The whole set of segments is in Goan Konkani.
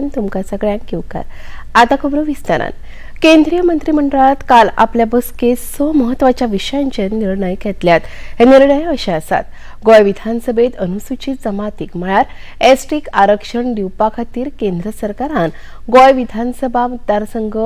खबरांत तुमकां सगळ्यांक येवकार. आतां खबरो विस्तारान. केंद्रीय मंत्रिमंडळात काल आपल्या बसकेत 6 म्हत्वाच्या विशयांचेर निर्णय घेतल्यात. हे निर्णय अशे आसात. गोंय विधानसभेत अनुसूचित जमातीक म्हळ्यार एसटीक आरक्षण दिवपा खातीर केंद्र सरकारान गोंय विधानसभा मतदारसंघ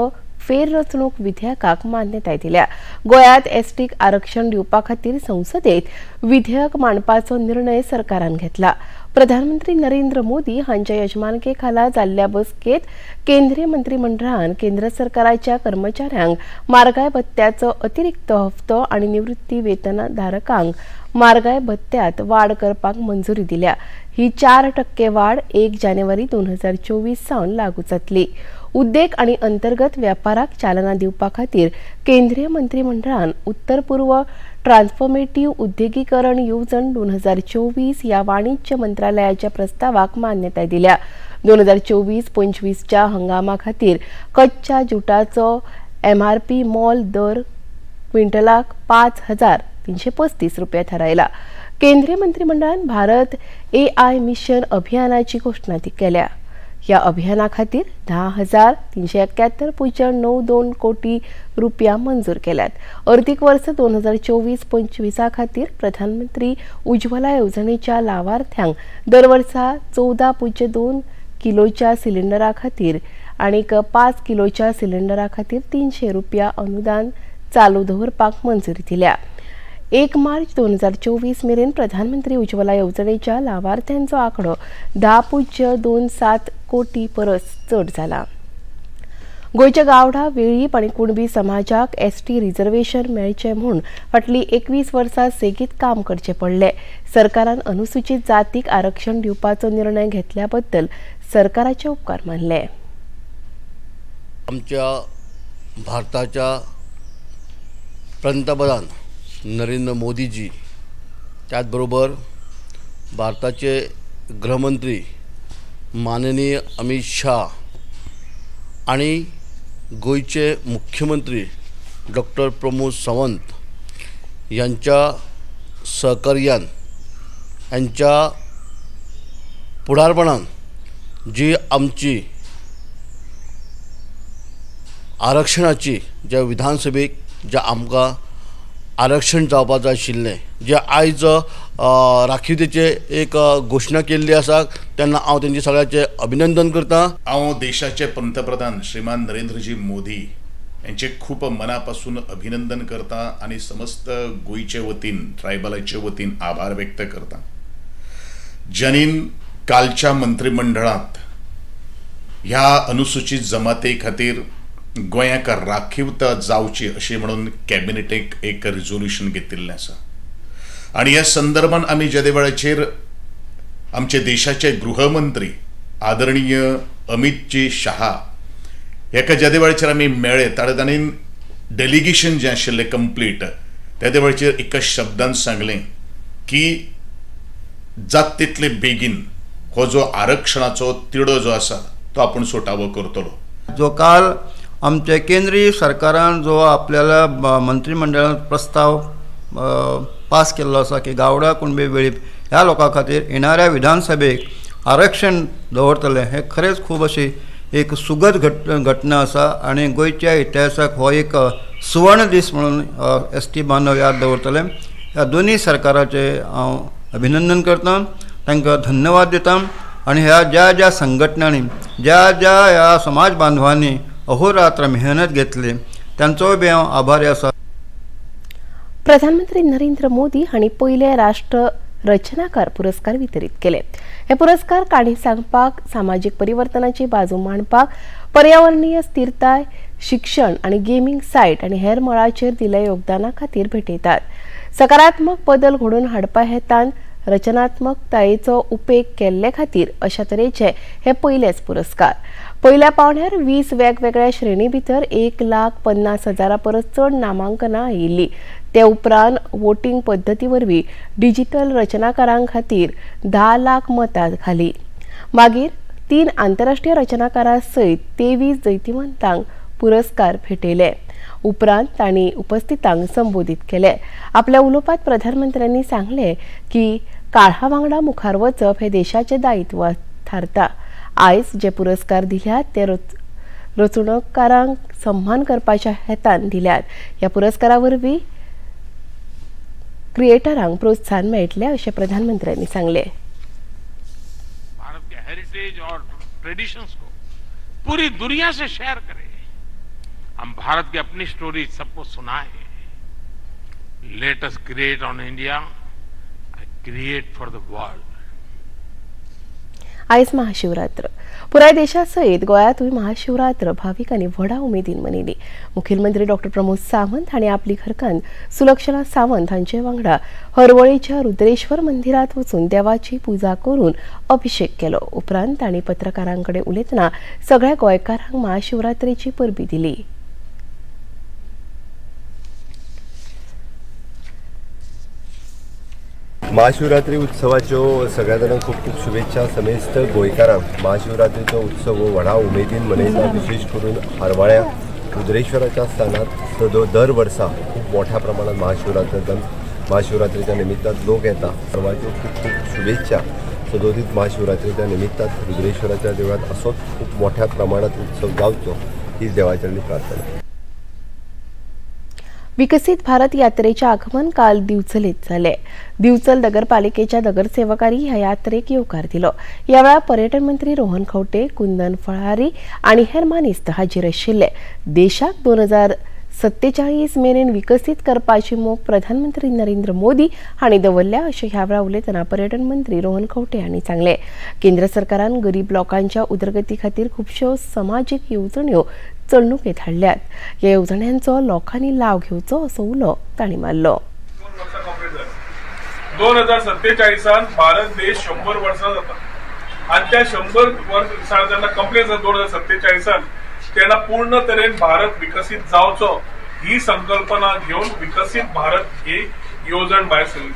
फेररचणूक विधेयकाक मान्यताय दिल्या. गोंयांत एसटीक आरक्षण दिवपा खातीर संसदेत विधेयक मांडपाचो निर्णय सरकारान घेतला. प्रधानमंत्री नरेंद्र मोदी हांच्या यजमानके खाला जाल्ल्या बसकेत केंद्रीय मंत्रिमंडळान केंद्र सरकाराच्या कर्मचाऱ्यांक म्हारगाय भत्त्याचो अतिरिक्त हप्तो आनी निवृत्ती वेतनधारकांक म्हारगाय भत्त्यात वाड करपाक मंजुरी दिल्या. ही 4% वाड 1 जानेवारी 2024 सावन लागू जातली. उद्देग आनी अंतर्गत व्यापाराक चालना दिवपा खातीर केंद्रीय मंत्रिमंडळान उत्तर पूर्व ट्रान्सफॉर्मेटिव्ह उद्देगीकरण येवजण 2024 ह्या वाणिज्य मंत्रालयाच्या प्रस्तावाक मान्यताय दिल्या. 2024-25च्या हंगामा खातीर कच्च्या जुटाचो एमआरपी मोल दर क्विंटलाक 5,335 रुपया थारायला. केंद्रीय मंत्रिमंडळान भारत AI mission अभियानाची घोषणा केल्या. ह्या अभियाना खातीर 10,371.92 कोटी रुपया मंजूर केल्यात. अर्थीक वर्स 2024-25 खातीर प्रधानमंत्री उज्ज्वला येवजणेच्या लावार्थ्यांक दर वर्सा 14.2 किलोच्या सिलिंडरा खातीर आनी 5 किलोच्या सिलिंडरा खातीर 300 रुपया अनुदान चालू दवरपाक मंजुरी दिल्या. 1 मार्च 2024 मेरेन प्रधानमंत्री उज्ज्वला येवजणेच्या लावार्थ्यांचो आंकडो 10.27 कोटी परस चड जाला. गोंयच्या गावडा, वेळीप आनी कुणबी समाजाक एसटी रिझर्वेशन मेळचें म्हूण फाटलीं 21 वर्सां सेगीत काम करचें पडलें. सरकारान अनुसूचित जातीक आरक्षण दिवपाचो निर्णय घेतल्या बद्दल सरकाराचे उपकार मानले. आमच्या भारताच्या पंतप्रधान नरेंद्र मोदीजी, त्याचबरोबर भारताचे गृहमंत्री माननीय अमित शाह आणि गोंयचे मुख्यमंत्री डॉक्टर प्रमोद सावंत यांच्या सहकार्यान, यांच्या फुडारपणान जी आमची आरक्षणाची ज्या विधानसभेक ज्या आमकां आरक्षण जावपा जाय आशिल्लें, जे आयज राखीवतेचे एक घोशणा केल्ली आसा, तेन्ना हांव तेंचे सगळ्यांचें अभिनंदन करता. हांव देशाचे पंतप्रधान श्रीमान नरेंद्रजी मोदी यांचे खूब मनापासून अभिनंदन करता आनी समस्त गोंयचे वतीन, ट्रायबलाचे वतीन आभार व्यक्त करता. ज्यांनी कालच्या मंत्रिमंडळांत ह्या अनुसूचित जमाती खातीर गोंयाक राखीवता जावची अशी म्हणून कॅबिनेटेक एक रिजोल्युशन घेतिल्लें आसा. आनी ह्या संदर्भान आमी जेदे वेळाचेर आमचे देशाचे गृहमंत्री आदरणीय अमितजी शहा हेका जेदे वेळाचेर आमी मेळ्ळे, ताणें डेलिगेशन जें आशिल्लें कंप्लीट तेदे वेळाचेर एका शब्दान सांगलें की जात तितले बेगीन हो जो आरक्षणाचो तिडो जो आसा तो आपूण सुटावो करतलो. जो काल आमचे केंद्रीय सरकारान जो आपल्याला मंत्रिमंडळान प्रस्ताव पास केल्लो आसा की गावडा, कुणबी, वेळीप ह्या लोकां खातीर येणाऱ्या विधानसभेक आरक्षण दवरतले, हे खरेंच खूब अशी एक सुगद घटना आसा आनी गोंयच्या इतिहासाक हो एक सुवर्ण दीस म्हणून एस टी बांधव याद दवरतले. ह्या दोनूय सरकाराचे हांव अभिनंदन करता, तांकां धन्यवाद दिता आनी ह्या ज्या ज्या संघटनांनी, ज्या ज्या ह्या समाज बांधवांनी अहोरात्र मेहनत घेतली तांचोय बी हांव आभारी आसा. प्रधानमंत्री नरेंद्र मोदी हांणी पयले राष्ट्र रचनाकार पुरस्कार वितरीत केले. हे पुरस्कार काणी सांगपाक, सामाजीक परिवर्तनाची बाजू मांडपाक, पर्यावरणीय स्थिरताय, शिक्षण आनी गेमींग सायट आनी हेर मळाचेर दिल्ल्या योगदाना खातीर भेटयतात. सकारात्मक बदल घडोवन हाडपा हेतान रचनात्मकतायेचो उपेग केल्ले खातीर अशा तरेचे हे पयलेच पुरस्कार. पयल्या पावंड्यार 20 वेगवेगळ्या श्रेणी भितर 1,50,000 परस चड नामांकनां आयिल्लीं. ते उपरांत वोटिंग पद्दती वरवीं डिजिटल रचनाकारां खातीर 10 लाख मतां घालीं. मागीर 3 आंतरराष्ट्रीय रचनाकारां सयत 23 जैतिवंतांक पुरस्कार भेटयले. उपरांत तांणी उपस्थितांक संबोधित केले. आपल्या उलोवपांत प्रधानमंत्र्यांनी सांगले की काळा वांगडा मुखार वचप हे देशाचे दायित्व थारता. आयज जे पुरस्कार दिल्यात ते रचणूककारांक सन्मान करपाच्या हेतान दिल्यात. ह्या पुरस्कारा वरवीं क्रिएटरांक प्रोत्साहन मेळटलें अशें प्रधानमंत्र्यांनी सांगलें. भारत के हेरिटेज और ट्रेडिशंस को पूरी दुनिया से शेयर करें. हम भारत की अपनी स्टोरी सबको सुनाएं. Let us create on India, create for the world. आयज महाशिवरात्र. पुराय देशा सयत गोंयांतूय महाशिवरात्र भाविकांनी व्हडा उमेदीन मनयली. मुखेलमंत्री डॉक्टर प्रमोद सावंत हांणी आपली घरकान्न सुलक्षणा सावंत हांचे वांगडा हरवळेच्या रुद्रेश्वर मंदिरांत वचून देवाची पुजा करून अभिषेक केलो. उपरांत तांणी पत्रकारां कडेन उलयतना सगळ्या गोंयकारांक महाशिवरात्रेची परबी दिली. महाशिवरात्री उत्सवाच्यो सगळ्या जाणांक खूब खूब शुभेच्छा. समेस्त गोंयकारांक महाशिवरात्रीचो उत्सव हो व्हडा उमेदीन मनयता. विशेष करून हरवाळ्या रुद्रेश्वराच्या स्थानात दर वर्सा खूब मोठ्या प्रमाणात महाशिवरात्रीच्या निमित्तान लोक येता. सर्वांच्यो खूब खूब शुभेच्छा. सदोदीत महाशिवरात्रीच्या निमित्तान रुद्रेश्वराच्या देवळात असोच खूब मोठ्या प्रमाणात उत्सव जावचो ही देवाचरणी प्रार्थना. विकसित भारत यात्रेचे आगमन काल दिवचलेत जाले. दिवचल नगरपालिकेच्या नगरसेवकांनी ह्या यात्रेक येवकार दिलो. ह्या वेळार पर्यटन मंत्री रोहन खंवटे, कुंदन फळारी आनी हेर मानेस्त हाजीर आशिल्ले. देशाक 2047 मेरेन विकसीत करपाची मोख प्रधानमंत्री नरेंद्र मोदी हांणी दवरल्या अशें ह्या वेळार उलयतना पर्यटन मंत्री रोहन खंवटे हांणी सांगलें. केंद्र सरकारान गरीब लोकांच्या उदरगती खातीर खुबश्यो समाजीक येवजण्यो चलणुकेत हाडल्यात. ह्या येवजण्यांचो लोकांनी लाव घेवचो असो उलो तांणी मारलो. 2047 भारत देश 100 वर्सां जाता आनी त्या 100 वर्सां जेन्ना कंप्लीट जाता 2047 तेन्ना पूर्ण तरेन भारत विकसीत जावचो ही संकल्पना घेवन विकसीत भारत ही येवजण भायर सरली.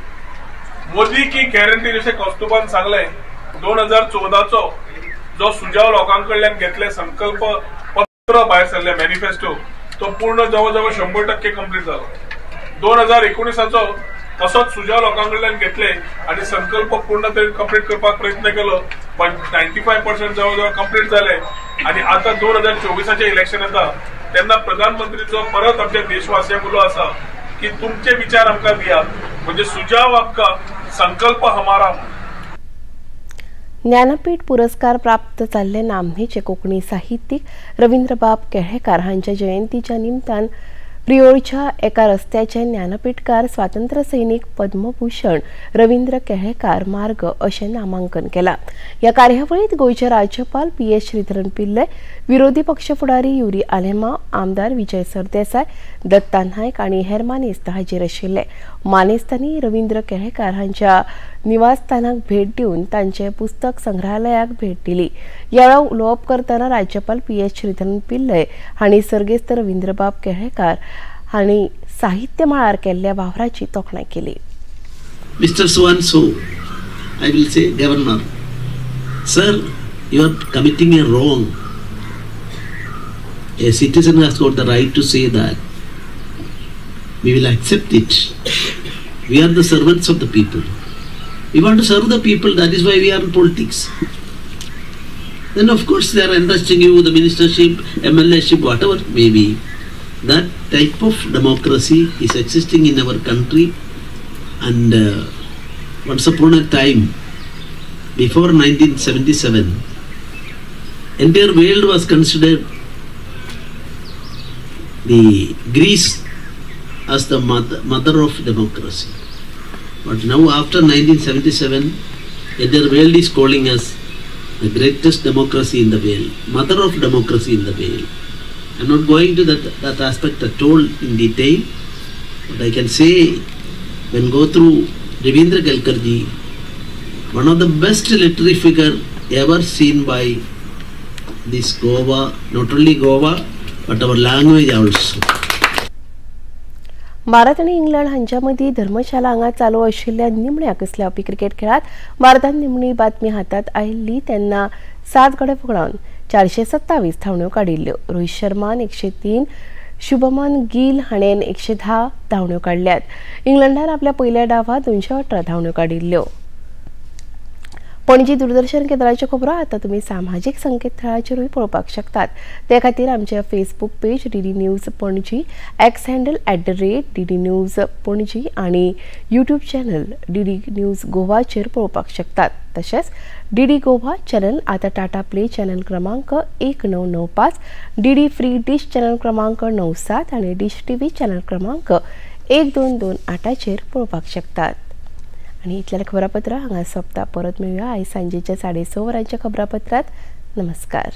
मोदी की गॅरंटी जशें कौस्तुभान सांगलें 2014चो जो सुझाव लोकां कडल्यान घेतले संकल्प पत्र भायर सरले मॅनिफेस्टो तो पूर्ण जवळ जवळ 100% कंप्लीट जालो. 2019चो तसोच सुझाव लोकां कडल्यान घेतले आनी संकल्प पूर्ण तरेन कंप्लीट करपाक प्रयत्न केलो पण 95% जवळ जवळ कंप्लीट जाले. आनी आतां 2024 इलेक्शन येता तेन्ना प्रधानमंत्रीचो परत आमच्या देशवासियांक उलो आसा की तुमचे विचार आमकां दियात, म्हणजे सुझाव आपका संकल्प हमारा. ज्ञानपीठ पुरस्कार प्राप्त जाल्ले नामनेचे कोंकणी साहित्यीक रवींद्रबाब केळेकार हांच्या जयंतीच्या निमतान प्रियोळच्या एका रस्त्याचे ज्ञानपीठकार स्वातंत्र्य सैनिक पद्मभूषण रवींद्र केळेकार मार्ग अशें नामांकन केलां. ह्या कार्यावळींत गोंयचे राज्यपाल पी.एस. श्रीधरन पिल्लय, विरोधी पक्ष फुडारी युरी आलेमाव, आमदार विजय सरदेसाय, दत्ता नायक आनी हेर मानेस्त हाजीर आशिल्ले. मानेस्तांनी रवींद्र केळेकार हांच्या निवासस्थानाक भेट दिवन तांचे पुस्तक संग्रहालयाक भेट दिली. ह्या वेळार उलोवप करतना राज्यपाल पी.एस. श्रीधरन पिल्लय हांणी सर्गेस्त रवींद्रबाब केळेकार हांणी साहित्य मळार केल्ल्या वावराची तोखणाय केली. Mister so and so, I will say governor, sir, you are committing a wrong. A citizen has got the right to say that. We will accept it. We are the servants of the people. We want to serve the people, that is why we are in politics. Then of course they are entrusting you the ministership, MLA-ship, whatever it may be. That type of democracy is existing in our country, and once upon a time, before 1977, entire world was considered the Greece as the mother of democracy. But now after 1977, entire world is calling us the greatest democracy in the world, mother of democracy in the world. I am not going to that aspect at all in detail, but I can say when go through Ravindra Kelkar ji, one of the best literary figure ever seen by this Goa, not only Goa, but our language also. Bharat आनी इंग्लंड हांच्या मदीं धर्मशाला हांगा चालू आशिल्ल्या निमण्या कसल्या क्रिकेट खेळांत भारतान निमणी बातमी हातांत आयिल्ली तेन्ना 7 गडे वगडावन 427 धांवड्यो काडिल्ल्यो. रोहित शर्मान 103, शुभमन गिल हाणें 110 धांवड्यो काडल्यात. इंग्लंडान आपल्या पयल्या डावांत 218 धांवड्यो काडिल्ल्यो. पणजी दूरदर्शन केंद्राच्यो खबरो आतां तुमी सामाजीक संकेतथळाचेरूय पळोवपाक शकतात. ते खातीर आमचे Facebook page DD news Panaji, X handle @DD News Panaji आनी यूट्यूब चॅनल डीडी न्यूज गोवाचेर पळोवपाक शकतात. तशेंच डीडी गोवा चॅनल आतां टाटा प्ले चॅनल क्रमांक 1995, डीडी फ्री डिश चॅनल क्रमांक 97 आनी डिश टीव्ही चॅनल क्रमांक 1228चेर पळोवपाक शकतात. आनी इतल्यान खबरापत्र हांगा सोंपता. परत मेळुया आयज सांजेच्या 6:30 वरांच्या खबरापत्रांत. नमस्कार.